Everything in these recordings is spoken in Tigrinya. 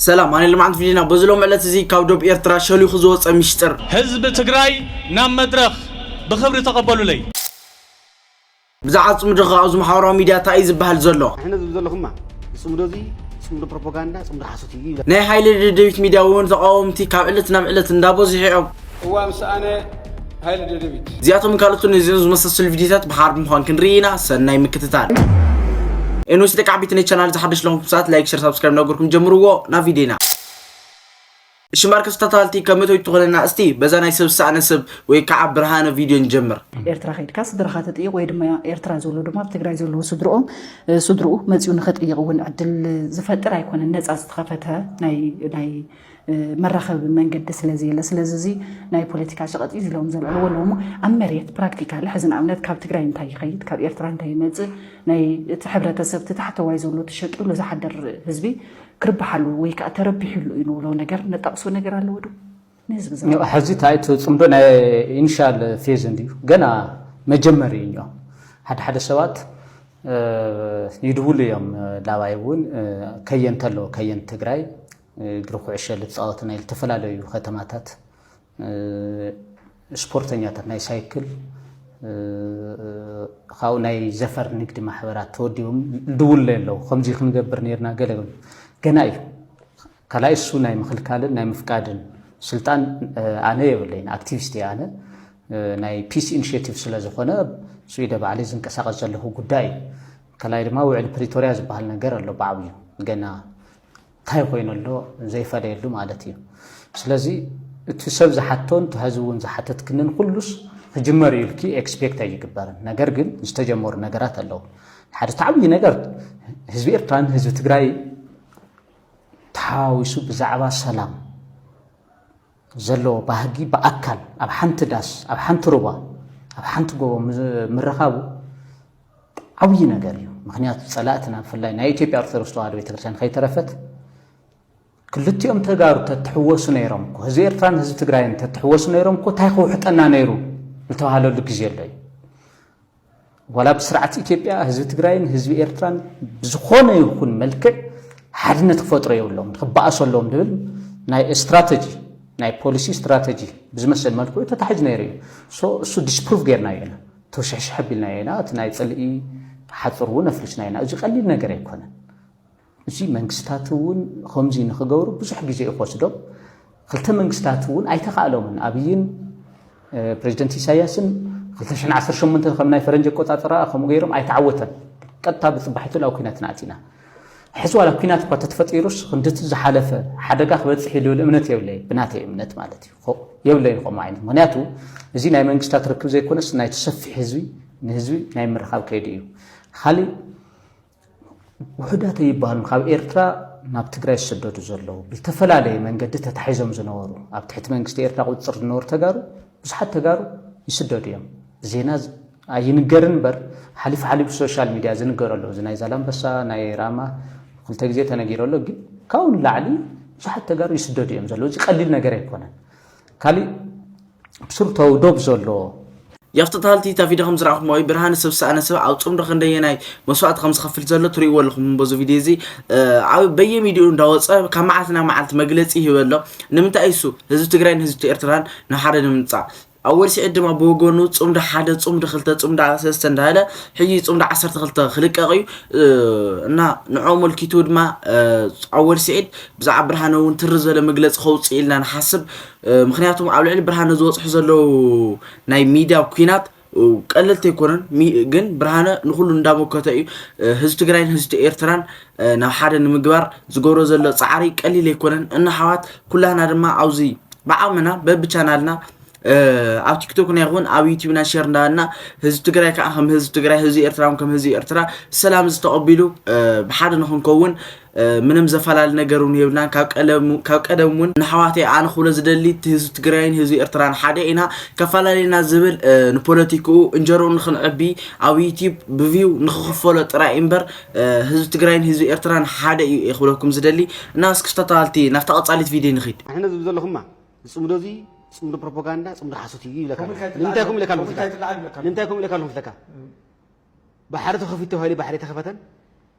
ሰላም ኣነ ልማዓንት ቪድዮና በዚ ሎም ዕለት እዚ ካብ ዶብ ኤርትራ ሸሊኹ ዝወፀ ሚሽጥር። ህዝቢ ትግራይ ናብ መድረኽ ብኽብሪ ተቐበሉለይ። ብዛዕባ ጽምዶ ከኣ ኣብዚ ማሕበራዊ ሚድያ እንታይ እዩ ዝበሃል ዘሎ? ንሕና ዝብል ዘለኹማ፣ ጽምዶ እዚ ጽምዶ ፕሮፓጋንዳ፣ ጽምዶ ሓሶት እዩ ይብለካ። ናይ ሃይለ ደደቢት ሚድያ እውን ተቓወምቲ ካብ ዕለት ናብ ዕለት እንዳበዝሑ እዮም። እዋ ምስ ኣነ ሃይለ ደደቢት። እዚኣቶም ካልኦትን ነዚኦም ዝመሳሰሉ ቪድዮታት ብሓር ብምዃን ክንርኢ ኢና። ሰናይ ምክትታል። ኤንስ ደቂ ዓበይቲ ናይ ቻናል ዝሓደሽ ለኹም ሰዓት ላይክ፣ ሸር፣ ሳብስክራይብ እናገርኩም ጀምርዎ። ናብ ቪድዮና። እሺ ማርከስ ተታልቲ ከመይ ትኾነና እስቲ በዛ ናይ ሰብ ዝሰኣነ ሰብ ወይ ከዓ ብርሃነ ቪድዮ ንጀምር። ኤርትራ ከይድካ ስድራኻ ትጥይቕ ወይ ድማ ኤርትራ ዘሎ ድማ ኣብ ትግራይ ዘለዉ ስድርኦም ስድርኡ መፂኡ ንኸጥይቕ እውን ዕድል ዝፈጥር ኣይኮነን። ነፃ ዝተኸፈተ ናይ ናይ መራኸቢ መንገዲ ስለ ዘየለ ስለዚ እዚ ናይ ፖለቲካ ሸቐጥ እዩ ኢሎም ዘልዕልዎ ኣለዉ እሞ ኣብ መሬት ፕራክቲካሊ ሕዚ ንኣብነት ካብ ትግራይ እንታይ ይኸይድ ካብ ኤርትራ እንታይ ይመፅእ ናይ እቲ ሕብረተሰብ እቲ ታሕተዋይ ዘሎ ተሸቂሉ ዝሓደር ህዝቢ ክርባሓሉ ወይ ከዓ ተረቢሕሉ እዩ ንብሎ ነገር ነጣቕሶ ነገር ኣለዎ ዶ ንህዝቢ ዘ ሕዚ ታይቱ ፅምዶ ናይ ኢኒሻል ፌዝ እንድዩ ገና መጀመሪ እዩ ሓደ ሓደ ሰባት ይድውሉ እዮም ላባይ እውን ከየንተ ኣለዎ ከየንት ትግራይ እግሪ ኩዕሾ ልፃወት ናይ ዝተፈላለዩ ከተማታት ስፖርተኛታት ናይ ሳይክል ካብኡ ናይ ዘፈር ንግዲ ማሕበራት ተወዲቦም ድውለ ኣለዉ ከምዚ ክንገብር ነርና ገለ ገና እዩ ካልኣይ እሱ ናይ ምክልካልን ናይ ምፍቃድን ስልጣን ኣነ የብለይን ኣክቲቪስት ኣነ ናይ ፒስ ኢኒሽቲቭ ስለ ዝኾነ ስኢደ ባዕለይ ዝንቀሳቀስ ዘለኹ ጉዳይ እዩ ካልኣይ ድማ ውዕል ፕሪቶርያ ዝበሃል ነገር ኣሎ ብዓብዩ ገና እንታይ ኮይኑ ኣሎ ዘይፈለየሉ ማለት እዩ ስለዚ እቲ ሰብ ዝሓቶን እቲ ህዝቢ እውን ዝሓተትክንን ኩሉስ ክጅመር እዩ ኢልኪ ኤክስፔክት ኣይግበርን ነገር ግን ዝተጀመሩ ነገራት ኣለዉ ሓደ ተዓብዪ ነገር ህዝቢ ኤርትራን ህዝቢ ትግራይ ተሓዋዊሱ ብዛዕባ ሰላም ዘለዎ ባህጊ ብኣካል ኣብ ሓንቲ ዳስ ኣብ ሓንቲ ሩባ ኣብ ሓንቲ ጎቦ ምርኻቡ ዓብዪ ነገር እዩ። ምኽንያቱ ፀላእትና ብፍላይ ናይ ኢትዮጵያ ኦርቶዶክስ ተዋህዶ ቤተክርስትያን ከይተረፈት ክልቲኦም ተጋሩ ተትሕወሱ ነይሮም እኮ ህዝቢ ኤርትራን ህዝቢ ትግራይን ተትሕወሱ ነይሮም እኮ እንታይ ክውሕጠና ነይሩ ዝተባሃለሉ ግዜ ኣሎ እዩ። ዋላ ብስርዓት ኢትዮጵያ ህዝቢ ትግራይን ህዝቢ ኤርትራን ብዝኾነ ይኹን መልክዕ ሓድነት ክፈጥሮ የብሎም ክበኣሶ ኣለዎም ዝብል ናይ ስትራተጂ ናይ ፖሊሲ ስትራተጂ ብዝመስል መልክዑ ተታሒዙ ነይሩ እዩ። እሱ ዲስፕሩቭ ጌርናዮ ኢና ተውሽሕሽሕ ኣቢልናዮ ኢና እቲ ናይ ፅልኢ ሓፁር እውን ኣፍሪስና ኢና። እዚ ቀሊል ነገር ኣይኮነን። እዚ መንግስታት እውን ከምዚ ንክገብሩ ብዙሕ ግዜ እዩ ክወስዶም። ክልተ መንግስታት እውን ኣይተኻእሎምን። ኣብይን ፕሬዚደንት ኢሳያስን ክልተ ሽሕን ዓሰርተ ሸሞንተ ከም ናይ ፈረንጂ ኣቆፃፅራ ከምኡ ገይሮም ኣይተዓወተን። ቀጥታ ብፅባሒቱ ናብ ኩናት ንኣቲና። ሕዚ ዋላ ኩናት እኳ ተተፈጢሩስ ክንድቲ ዝሓለፈ ሓደጋ ክበፅሕ ኢሉ እምነት የብለይ ብናተይ እምነት ማለት እዩ የብለይ ከምኡ ዓይነት ምክንያቱ እዚ ናይ መንግስታት ርክብ ዘይኮነስ ናይ ተሰፊሕ ህዝቢ ንህዝቢ ናይ ምርኻብ ከይዲ እዩ ካሊእ ውሑዳት ኣይበሃሉን ካብ ኤርትራ ናብ ትግራይ ዝስደዱ ዘለዉ ብዝተፈላለየ መንገዲ ተታሒዞም ዝነበሩ ኣብ ትሕቲ መንግስቲ ኤርትራ ቁፅፅር ዝነበሩ ተጋሩ ብዙሓት ተጋሩ ይስደዱ እዮም ዜና ኣይንገርን እምበር ሓሊፉ ሓሊፉ ሶሻል ሚድያ ዝንገር ኣሎ እዚ ናይ ዛላምበሳ ናይ ራማ ክልተ ግዜ ተነጊሩ ኣሎ ግን ካብኡ ንላዕሊ ብዙሓት ተጋሩ ይስደዱ እዮም ዘለዉ እዚ ቀሊል ነገር ኣይኮነን ካሊእ ብስሩ ተውዶብ ዘሎ የፍትታልቲ ታፊደ ከም ዝረኣኹሞ እዩ ብርሃነ ሰብ ዝሰኣነ ሰብ ኣብ ፅምዶ ክንደየናይ መስዋእቲ ከም ዝኸፍል ዘሎ ትርእይዎ ኣለኹም እምበዚ ቪድዮ እዚ ኣብ በየሚድኡ እንዳወፀ ካብ መዓልቲ ናብ መዓልቲ መግለፂ ይህበ ኣሎ ንምንታይ እሱ ህዝቢ ትግራይን ህዝቢ ኤርትራን ናብ ሓደ ንምምፃእ ኣወል ስዒድ ድማ ብወገኑ ፅምዶ ሓደ ፅምዶ ክልተ ፅምዶ ሰለስተ እንዳበለ ሕጂ ፅምዶ ዓሰርተ ክልተ ክልቀቕ እዩ እና ንዕኡ ኣመልኪቱ ድማ ኣወል ስዒድ ብዛዕባ ብርሃነ እውን ትርር ዝበለ መግለፂ ከውፅእ ኢልና ንሓስብ ምክንያቱም ኣብ ልዕሊ ብርሃነ ዝበፅሑ ዘለዉ ናይ ሚድያ ኩናት ቀለልቲ ኣይኮነን ግን ብርሃነ ንኩሉ እንዳመከተ እዩ ህዝቢ ትግራይን ህዝቢ ኤርትራን ናብ ሓደ ንምግባር ዝገብሮ ዘሎ ፃዕሪ ቀሊል ኣይኮነን እና ሓዋት ኩላህና ድማ ኣብዚ ብዓቕምና በብቻናልና ኣብ ቲክቶክና ይኹን ኣብ ዩቲብና ሸር እንዳበልና ህዝቢ ትግራይ ከዓ ከም ህዝቢ ትግራይ ህዝቢ ኤርትራ እውን ከም ህዝቢ ኤርትራ ሰላም ዝተቐቢሉ ብሓደ ንክንከውን ምንም ዘፈላለ ነገር እውን የብልናን ካብ ቀደም እውን ንሓዋተይ ኣነ ክብሎ ዝደሊ እቲ ህዝቢ ትግራይን ህዝቢ ኤርትራን ሓደ ኢና ከፈላለዩና ዝብል ንፖለቲክኡ እንጀርኡ ንክንዕቢ ኣብ ዩቲብ ብቪው ንክክፈሎ ጥራይ እምበር ህዝቢ ትግራይን ህዝቢ ኤርትራን ሓደ እዩ እየ ክብለኩም ዝደሊ እና እስክፍታ ተባልቲ ናብታ ቀፃሊት ቪድዮ ንኺድ ኣነ ዝብል ዘለኹማ ዝፅምዶ እዚ ፅምዶ ፕሮፓጋንዳ ፅምዶ ሓሶት እዩ ይብለካ ንምንታይ ከምኡ ኢለካ ኣለኹ ንምንታይ ከምኡ ኢለካ ኣለኹ ዝለካ ባሕሪ ተኸፊት ተባሂሉ ባሕሪ ተኸፈተን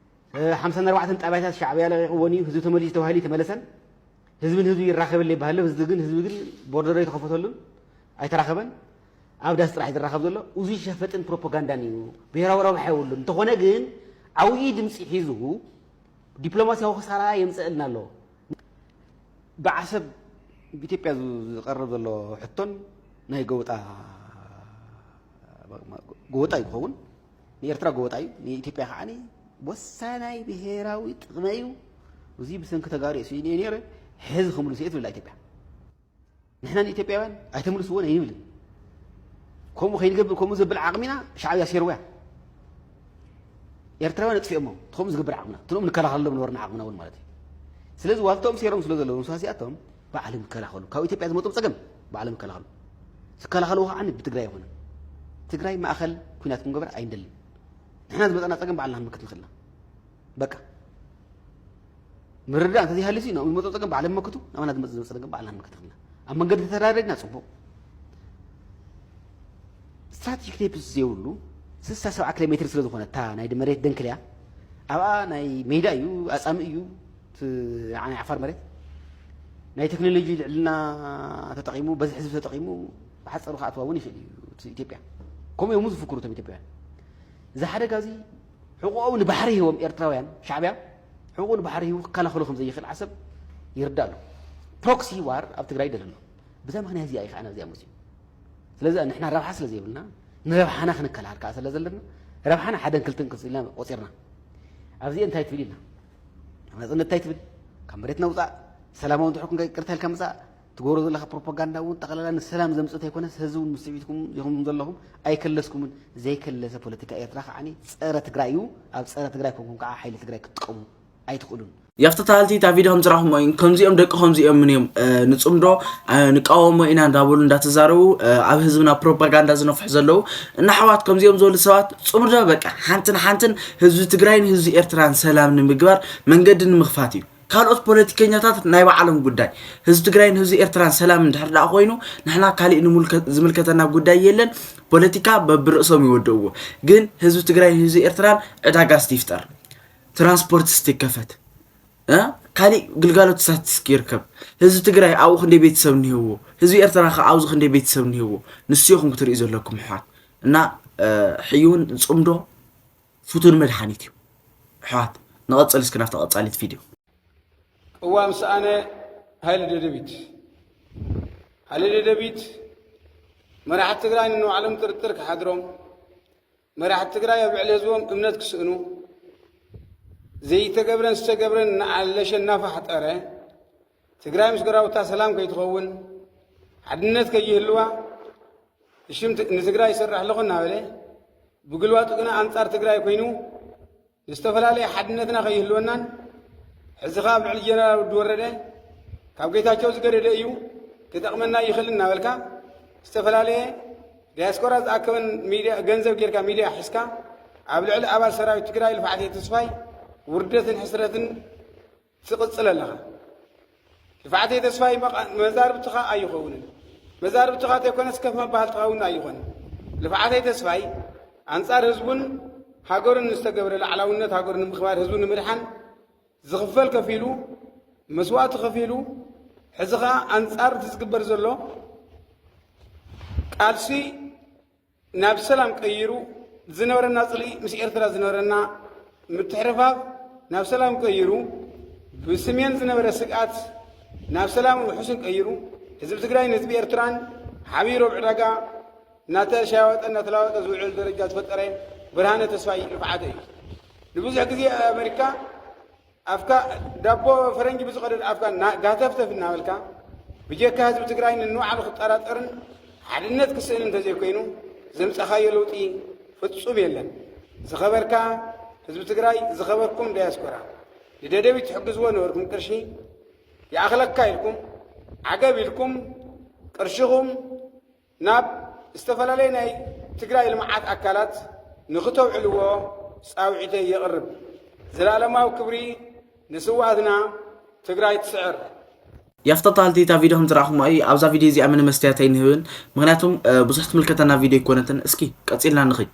ሓምሳን ኣርባዕተን ጣብያታት ሻዕብያ ለቂቕዎን እዩ። ህዝቢ ተመሊሱ ተባሂሉ ኣይተመለሰን። ህዝብን ህዝቢ ይራኸበለ ይበሃል ኣሎ። ህዝቢ ግን ህዝቢ ግን ቦርደር ኣይተኸፈተሉን፣ ኣይተራኸበን። ኣብ ዳስ ጥራሕ ዝራኸብ ዘሎ። እዚ ሸፈጥን ፕሮፓጋንዳን እዩ። ብሔራዊ ረብሓ የብሉን። እንተኾነ ግን ዓብዪ ድምፂ ሒዙ ዲፕሎማሲያዊ ክሳራ የምፀእልና ኣሎ። ብዓሰብ ብኢትዮጵያ ዝ- ዝቐርብ ዘሎ ሕቶን ናይ ጎወጣ ጎወጣ እዩ ክኸውን። ንኤርትራ ጎወጣ እዩ፣ ንኢትዮጵያ ከዓ ወሳናይ ብሄራዊ ጥቕመ እዩ። እዚ ብሰንኪ ተጋሩ እየ ስኢነ ነይረ፣ ሕዚ ክምልሶ እየ ትብላ ኢትዮጵያ። ንሕና ንኢትዮጵያውያን ኣይተምልስዎን ኣይንብልን። ከምኡ ከይንገብር ከምኡ ዘብል ዓቕሚና ሻዕብያ ሴርዎ እያ። ኤርትራውያን ኣጥፊኦሞ እቲ ከምኡ ዝገብር ዓቕምና፣ እቲ ንኦም ንከላኸለሎም ነበርና ዓቕምና እውን ማለት እዩ። ስለዚ ዋልታኦም ሴሮም ስለ ዘለዉ ንሱ እዚኣቶም ባዕሎም ይከላኸሉ። ካብ ኢትዮጵያ ዝመፅኦም ፀገም ባዕሎም ይከላኸሉ። ዝከላኸልዎ ከዓ ብትግራይ ኣይኮነን። ትግራይ ማእኸል ኩናት ክንገብር ኣይንደልን። ንሕና ዝመፀና ፀገም ባዕልና ክንምክት ንኽእል ኢና። በቃ ምርዳእ እንተዘይሃልዩ ንኦም ዝመፅኦም ፀገም ባዕሎም ይመክቱ፣ ናባና ዝመፅእ ዝመፅእ ፀገም ባዕልና ክንምክት ንኽእል ኢና። ኣብ መንገዲ ተተዳረድና ፅቡቕ። ስትራቴጂክ ቴፕ ዘይብሉ ስሳ ሰብዓ ኪሎ ሜትር ስለ ዝኾነ እታ ናይ መሬት ደንክልያ ኣብኣ ናይ ሜዳ እዩ፣ ኣጻምእ እዩ። እቲ ናይ ዓፋር መሬት ናይ ቴክኖሎጂ ልዕልና ተጠቒሙ፣ በዝሒ ህዝቢ ተጠቒሙ ብሓፀሩ ክኣትዋ እውን ይኽእል እዩ እቲ ኢትዮጵያ። ከምኡ እዮም ዝፍክሩ እቶም ኢትዮጵያውያን። እዚ ሓደጋ እዚ ሕቑኦም ንባሕሪ ሂቦም ኤርትራውያን ሻዕብያ ሕቑኡ ንባሕሪ ሂቡ ክከላኸሎ ከም ዘይኽእል ዓሰብ ይርዳእ ኣሎ። ፕሮክሲ ዋር ኣብ ትግራይ ይደሊ ኣሎ። ብዛ ምኽንያት እዚኣ እዩ ከዓ ናብዚኣ መፅኡ። ስለዚ ንሕና ረብሓ ስለ ዘይብልና ንረብሓና ክንከላኸል ከዓ ስለ ዘለና ረብሓና ሓደን ክልተን ክልተ ኢልና ቆፂርና ኣብዚ እንታይ ትብል ኢልና ናብ ናፅነት እንታይ ትብል ካብ መሬት ነውፃእ ሰላማዊ እንተሕኩን ቅርታ ኢልካ ምፃእ ትገብሮ ዘለካ ፕሮፓጋንዳ እውን ጠቕላላ ንሰላም ዘምፅእ ኣይኮነስ ህዝቢ እውን ምስ ስዒትኩም ኢኹም ዘለኹም ኣይከለስኩምን ዘይከለሰ ፖለቲካ ኤርትራ ከዓ ፀረ ትግራይ እዩ ኣብ ፀረ ትግራይ ኮንኩም ከዓ ሓይሊ ትግራይ ክትጥቀሙ ኣይትኽእሉን። ያፍተታልቲ እታ ቪድዮ ከም ዝረኹሞ እዩ ከምዚኦም ደቂ ከምዚኦም ምን እዮም ንፅምዶ ንቃወሞ ኢና እንዳበሉ እንዳተዛረቡ ኣብ ህዝብና ፕሮፓጋንዳ ዝነፍሑ ዘለዉ እና ኣሕዋት ከምዚኦም ዝበሉ ሰባት ፅምዶ በቃ ሓንትን ሓንትን ህዝቢ ትግራይን ህዝቢ ኤርትራን ሰላም ንምግባር መንገዲ ንምኽፋት እዩ ካልኦት ፖለቲከኛታት ናይ ባዕሎም ጉዳይ ህዝቢ ትግራይን ህዝቢ ኤርትራን ሰላም እንድሕር ደኣ ኮይኑ ንሕና ካሊእ ዝምልከተና ጉዳይ የለን ፖለቲካ በብርእሶም ይወደእዎ ግን ህዝቢ ትግራይን ህዝቢ ኤርትራን ዕዳጋ እስቲ ይፍጠር ትራንስፖርት እስቲ ይከፈት ካሊእ ግልጋሎት ሳትስኪ ይርከብ ህዝቢ ትግራይ ኣብኡ ክንደይ ቤተሰብ እኒህዎ ህዝቢ ኤርትራ ከ ኣብዚ ክንደይ ቤተሰብ እኒህዎ ንስኹም ክትርእዩ ዘለኩም ኣሕዋት እና ሕዩን ፅምዶ ፍቱን መድሓኒት እዩ ኣሕዋት ንቐፅል እስኪ ናብታ ቀፃሊት ቪድዮ ቅዋም ሰኣነ ሃይለ ደደቢት ሃይለ ደደቢት መራሕቲ ትግራይ ንንባዕሎም ጥርጥር ክሓድሮም መራሕቲ ትግራይ ኣብ ልዕሊ ህዝቦም እምነት ክስእኑ ዘይተገብረን ዝተገብረን እናዓለሸ እናፋሕጠረ ትግራይ ምስ ጎረባብታ ሰላም ከይትኸውን ሓድነት ከይህልዋ ብሽም ንትግራይ ይሰርሕ ኣለኹ እናበለ ብግልባጡ ግና ኣንፃር ትግራይ ኮይኑ ንዝተፈላለየ ሓድነትና ከይህልወናን ሕዚ ኸዓ ኣብ ልዕሊ ጀነራል ወዲ ወረደ ካብ ጌታቸው ዝገደደ እዩ ክጠቕመና ይኽእል እናበልካ ዝተፈላለየ ዲያስፖራ ዝኣከበን ገንዘብ ጌርካ ሚድያ ሒዝካ ኣብ ልዕሊ ኣባል ሰራዊት ትግራይ ልፍዓተይ ተስፋይ ውርደትን ሕስረትን ትቕፅል ኣለኻ። ልፍዓተይ ተስፋይ መዛርብትኻ ኣይኸውንን። መዛርብትኻ ተይኮነስ ከፍ መባህልትኻ እውን ኣይኾንን። ልፍዓተይ ተስፋይ ኣንፃር ህዝቡን ሃገሩን ንዝተገብረ ላዕላውነት ሃገሩ ንምኽባር ህዝቡ ንምድሓን ዝኽፈል ከፊሉ መስዋእቲ ከፊሉ ሕዚ ኸዓ ኣንፃር እቲ ዝግበር ዘሎ ቃልሲ ናብ ሰላም ቀይሩ ዝነበረና ፅልኢ ምስ ኤርትራ ዝነበረና ምትሕርፋፍ ናብ ሰላም ቀይሩ ብስሜን ዝነበረ ስግኣት ናብ ሰላምን ውሑስን ቀይሩ ህዝቢ ትግራይን ህዝቢ ኤርትራን ሓቢሩ ኣብ ዕዳጋ እናተሸያወጠ እናተለዋወጠ ዝውዕል ደረጃ ዝፈጠረ ብርሃነ ተስፋይ ልፍዓተ እዩ። ንብዙሕ ግዜ ኣሜሪካ ኣፍካ ዳቦ ፈረንጂ ብዝቐደድ ኣፍካ ጋተፍተፍ እናበልካ ብጀካ ህዝቢ ትግራይ ንንባዕሉ ክጠራጠርን ሓድነት ክስእን እንተዘይኮይኑ ዘምፃኻዮ ለውጢ ፍፁም የለን። ዝኸበርካ ህዝቢ ትግራይ፣ ዝኸበርኩም ዳያስፖራ ንደደቢት ትሕግዝዎ ነበርኩም ቅርሺ ይኣኽለካ ኢልኩም ዓገብ ኢልኩም ቅርሽኹም ናብ ዝተፈላለየ ናይ ትግራይ ልምዓት ኣካላት ንክተውዕልዎ ፃውዒተይ የቕርብ። ዘላለማዊ ክብሪ ንስውኣትና! ትግራይ ትስዕር! ያፍተታልቲ እታ ቪድዮ ከም ዝረኣኹሞ እዩ ኣብዛ ቪድዮ እዚኣ ምንም መስትያት ኣይንህብን ምክንያቱም ብዙሕ ትምልከተና ቪድዮ ኣይኮነትን እስኪ ቀፂልና ንኽድ